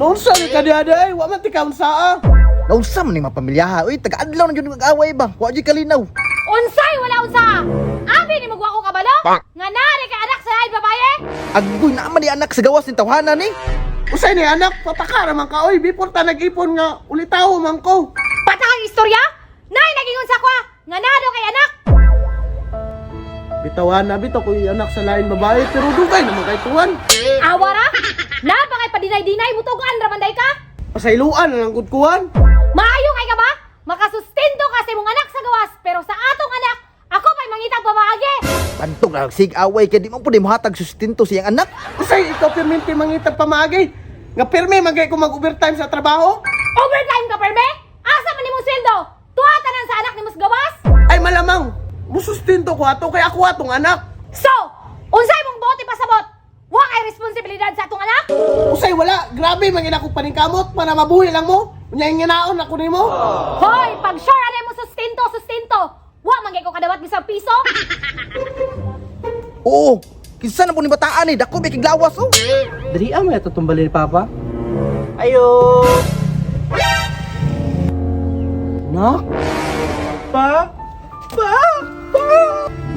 Naunsa ni ka diha ay, wa man ti kaunsaa. Naunsa man ni mga pamilyaha, uy, taga-adlaw na jud mag-away ba? Wa jud kalinaw. Unsay wala unsa? Abi ni mo ko kabalo? Nga naa kay anak sa lain babae? Agoy na man ni anak sa gawas ni tawhana ni. Usay ni anak, pataka ra man ka oy, before ta nag-ipon nga ulitawo man ko. Patakang istorya? Nay nagingon sa kwa nga naa daw kay anak. Bitawan na bitaw ko anak sa lain babae pero dugay naman kay tuwan. Awa ra? Na ba kay padinay-dinay mutugan ra man day ka? Pasayloan na lang gud kuan. Maayo kay ka ba? Makasustento ka sa imong anak sa gawas pero sa atong anak ako pa'y mangitag pamaagi. Pantog na sig away kay di man pud mohatag sustento sa iyang anak. Usay ikaw pirminti mangitag pamaagi. Nga pirmi man kay ko mag-overtime sa trabaho. Overtime ka perme? Asa man imong sweldo? Tuwa tanan sa anak nimo sa gawas? Ay malamang, musustento ko ato kay ako atong anak. So, unsay imong bote pasabot? Wa kay responsibilidad sa atong anak? Usay wala, grabe man gid ako paningkamot para mabuhi lang mo. Unya inganaon ako nimo. Hoy, pag sure ano mo sustento, sustento. Wa man gyud ko kadawat bisag piso. Oo. Kinsa na po ni bataan ni dako may kiglawas oh. Dali mo ito tumbalin, Papa. Ayo! Nak? Pa! Pa! Pa!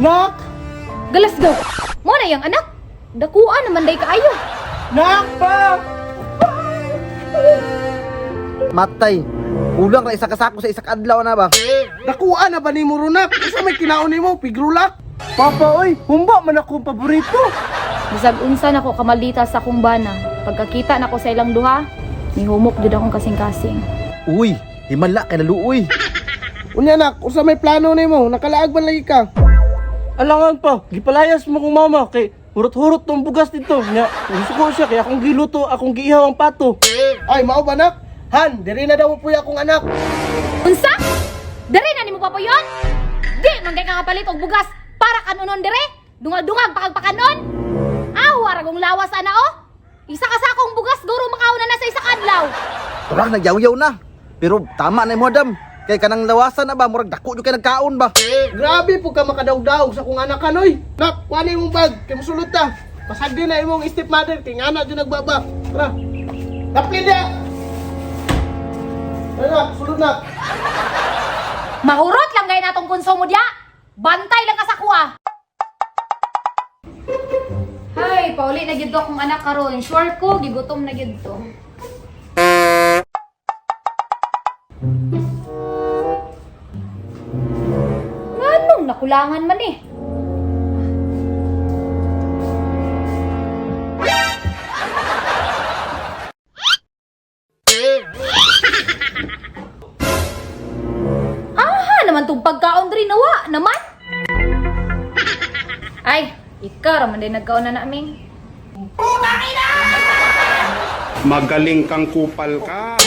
Nak! Galas go. Mo na yang anak. Dakuan naman day kaayo. Nak! Pa! Matay. Kulang ra isa ka sako sa isa ka adlaw na ba. Nakuha na ba nimo runak? Usa may kinaon nimo, pigrulak. Papa, oy! Humba man akong paborito! Bisag unsa nako kamaldita sa akong bana. Pagkakita nako sa ilang duha, nihumok jud akong kasing-kasing. Uy, himala kay naluoy. Unya nak, usa may plano nimo, nakalaag man lagi ka. Alangan pa, gipalayas mo kong mama kay hurot-hurot tong bugas dito. Nya, gusto ko siya kay akong giluto, akong giihaw ang pato. Ay mao ba nak? Han, diri na daw po akong anak. Unsa? Dere na nimo papuyon? Di man kay kakapalit og bugas para kanunon dere. Dungal-dungag pakagpakanon. Awa ra gong lawas ana oh. Isa ka sakong bugas guro makauna na sa isa ka adlaw. Turang nagyaw-yaw na. Pero tama na imo Adam. Kay kanang lawasan na ba murag dako jud kay nagkaon ba. Grabe po ka makadawdaw sa akong anak kanoy. Nak, kuha na imong bag, kay musulod ta. Pasagdi na imong stepmother kay nga anak jud nagbaba. Tara. Daplin dia. Tara nak, sulod nak. Mahurot lang gay natong konsumo diya. Bantay lang ka sa kuha. Hay, pauli na gyud akong anak karon. Sure ko gigutom na gyud to. Nganong nakulangan man eh. Aha naman tong pagkaon diri nawa naman. Ay, ikaw ra man din nagkaon na namin. Magaling kang kupal ka.